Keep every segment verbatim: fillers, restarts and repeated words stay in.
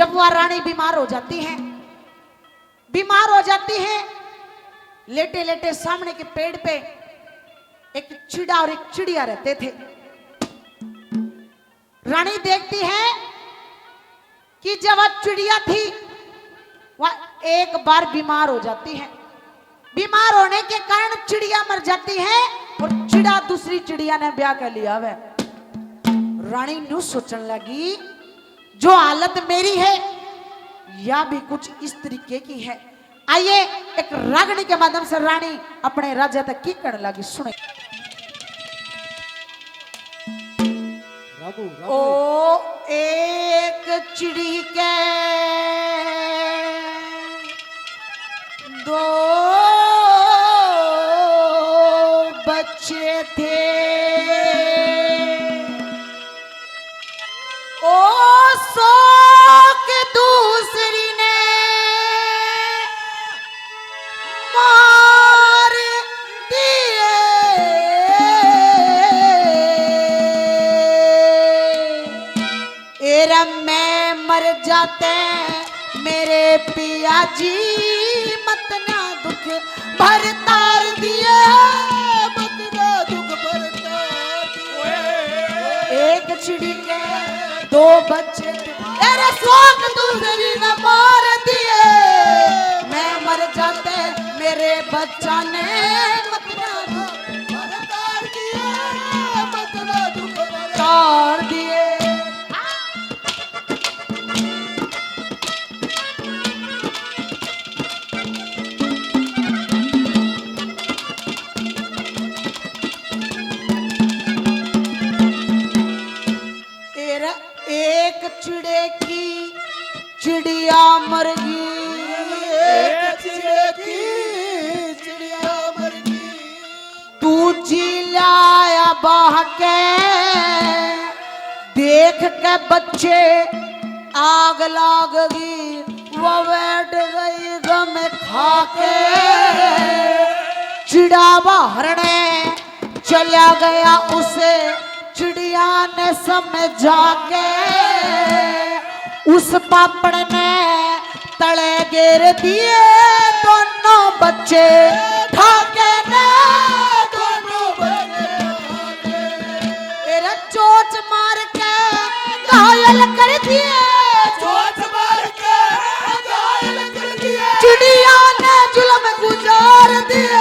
जब वह रानी बीमार हो जाती है, बीमार हो जाती है, लेटे लेटे सामने के पेड़ पे एक चिड़ा और एक चिड़िया रहते थे। रानी देखती है कि जब वह चिड़िया थी, वह एक बार बीमार हो जाती है। बीमार होने के कारण चिड़िया मर जाती है और चिड़ा दूसरी चिड़िया ने ब्याह कर लिया वह। रानी न्यू सोचने लगी, जो हालत मेरी है, या भी कुछ इस तरीके की है। आइए, एक रागनी के माध्यम से रानी अपने राजा तक की कहने लगी, सुने। राबू, राबू। ओ एक चिड़ी के दो बच्चे थे। ओ शौक दूसरी ने मार दिए। एरा मैं मर जाते मेरे पिया जी, मत ना दुख भर तार दिए। मत ना दुख भर तार दिए। एक चिड़ी के दो बच्चे थे, तेरे शौक दूसरी ने मार दिए। मैं मर जाते मेरे बच्चा ने मत ना दुख भर तार दिए। मत ना दुख भर तार दिए। तेरा एक चिड़े की चिड़िया मर गई। एक चिड़े की चिड़िया मर गई। दूजी लाया बाह के, देख के बच्चे आग लाग गई। वो बैठ गई गम खा के। चिड़ा बाहर ने चला गया उसे चिड़िया ने समझा के। उस पापड़ ने तले गिर दिए दोनों बच्चे ठाके ने। दोनों बच्चे तेरा चोच मार के घायल कर दिए। चोच मार के घायल कर दिए। चिड़िया ने जुल्म गुजार दिए।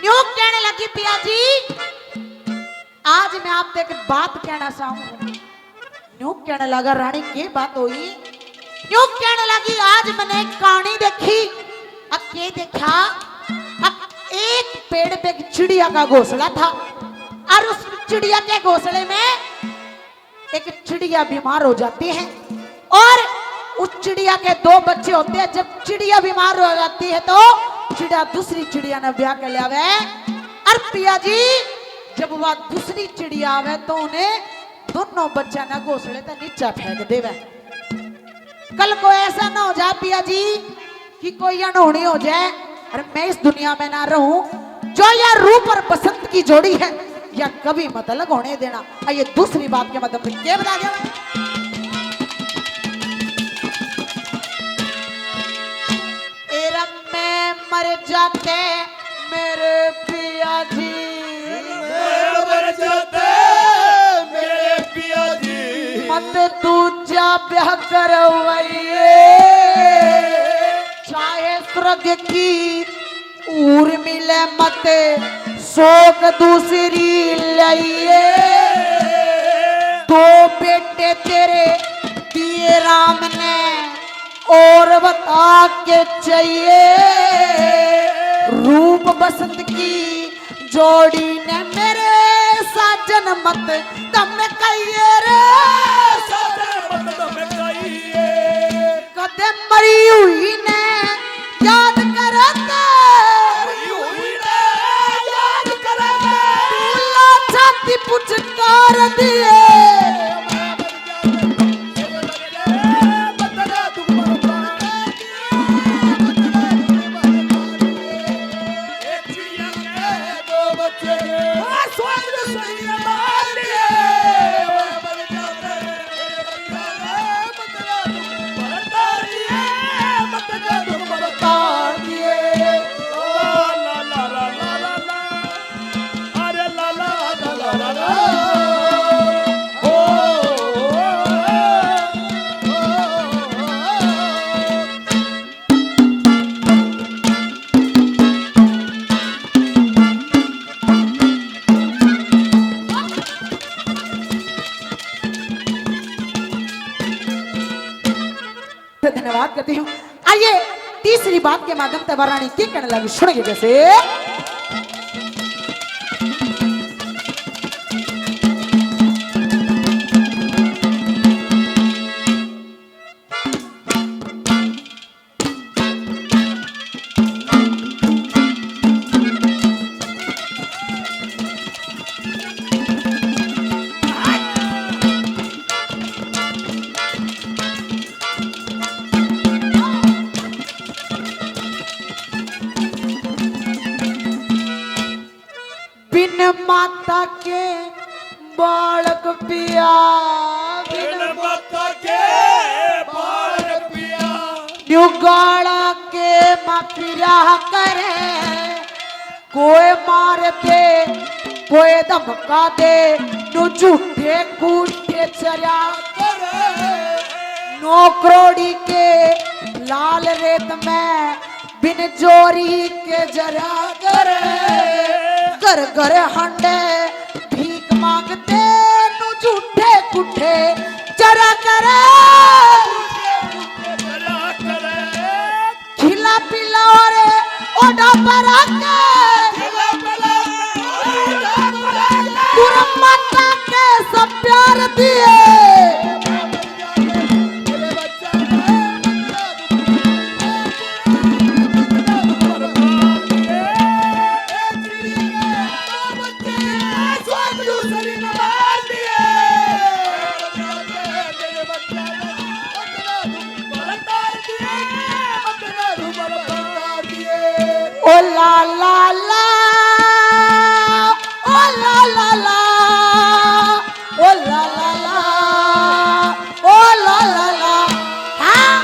न्यू कहने लगी, पिया जी, आज मैं आपसे एक बात कहना चाहूँ। न्यू कहने लगा, रानी, के बात हुई? न्यू कहने लगी, आज मैंने एक कहानी देखी। अब के देखा? अब एक पेड़ पे एक चिड़िया का घोंसला था और उस चिड़िया के घोंसले में एक चिड़िया बीमार हो जाती है और उस चिड़िया के दो बच्चे होते हैं। जब चिड़िया बीमार हो जाती है तो चिड़िया दूसरी चिड़िया ने ब्याह कर ले आवे। और पिया जी, जब वह दूसरी चिड़िया आवे तो उन्हें दोनों बच्चा ने घोंसले ते नीचा फेंक देवे। कल को ऐसा ना हो जाए पिया जी कि कोई अनहोनी हो जाए और मैं इस दुनिया में ना रहूं। जो यह रूप और बसंत की जोड़ी है, यह कभी मत अलग होने देना। आइए दूसरी बात के माध्यम से के बता दिया। तेरा मैं मर जाते मेरे पिया जी। मैं मर जाते मेरे पिया जी। मत दूजा ब्याह करवाइए। चाहे स्वर्ग की उर्मिले मत शौक दूसरी लइए, दो बेटे तेरे दिए राम ने, और बता के चाहिए। रूप बसंत की जोड़ी ने मेरे साजन मत धमकाइए रे। साजन मत धमकाइए। कदे मरी हुई ने याद करते, मरी हुई ने याद करते, भूला छाती पुचकार दिए। धन्यवाद करती हूँ। आइए, तीसरी बात के माध्यम से वा रानी के कहने लगी, सुनेंगे कैसे। बिन माता के बालक पिया, बिन माता के बालक पिया। न्यू गाला के माँ फिरा करे, कोई मार दे, कोई धमका दे, न्यू झूठे कूठे चरा करे। नौ करोड़ी के लाल रेत में बिन जोरी के जरा करे, घर घर हांडे भीख मांगते, नु झूठे कुठे जरा करे। खिला पिला रे ओडा पर आके, गुरु माता के सब प्यार दिए। ओ ला ला ला, ओ ला ला ला, ओ ला ला ला, ओ ला ला ला। हाँ।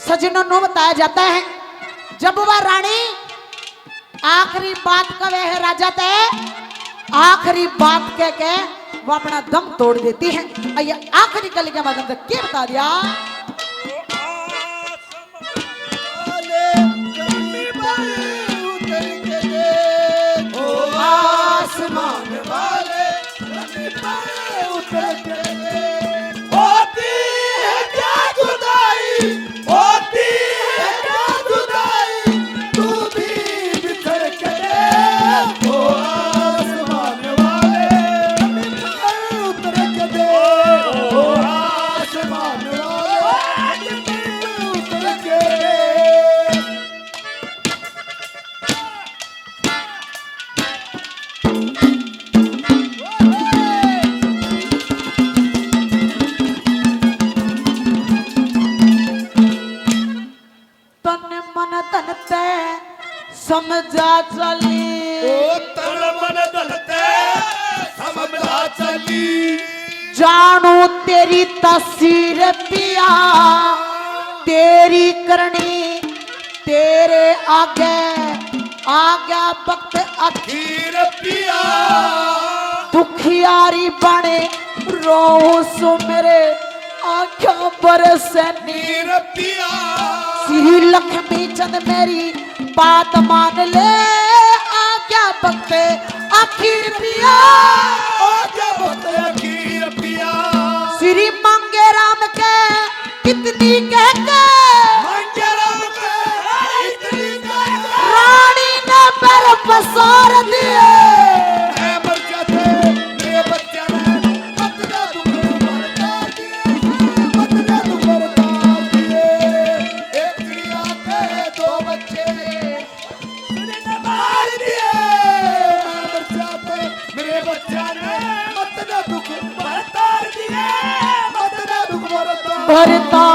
सजनों, नो बताया जाता है, जब वह रानी आखिरी बात कवे है राजा तै, आखिरी बात कह के वो अपना दम तोड़ देती है। और ये आखिरी कली के माध्यम से के बता दिया। आसमान वाले, जमीन पर उतर के देख। होती है क्या जुदाई, होती है क्या जुदाई, तू भी बिछड़ के देख। ओ आसमान वाले, जमीन पर उतर के देख। ओ आसमान वाले, जानू तेरी तस्वीर पिया, तेरी करनी तेरे आगे, आगे वक्त अखीर पिया। दुखियारी बने रोऊं सु मेरे आंखों बरसे नीर पिया। श्री लक्ष्मी चंद मेरी बात मान ले, आगे वक्त अखीर पिया। आगे वक्त अखीर पिया। श्री मांगे राम के कितनी कह के, मांगे राम के इतनी कह के। रानी ने पैर पसार दिए। मैं मर जाते, मेरे बच्चा ने मत ना दुख बरता दिए, मत ना दुख बरता दिए। एक चिड़िया के दो बच्चे मार दिए। मैं मर जाते, मेरे बच्चा ने मत ना दुख बरता दिए, मत ना दुख बरता। बरता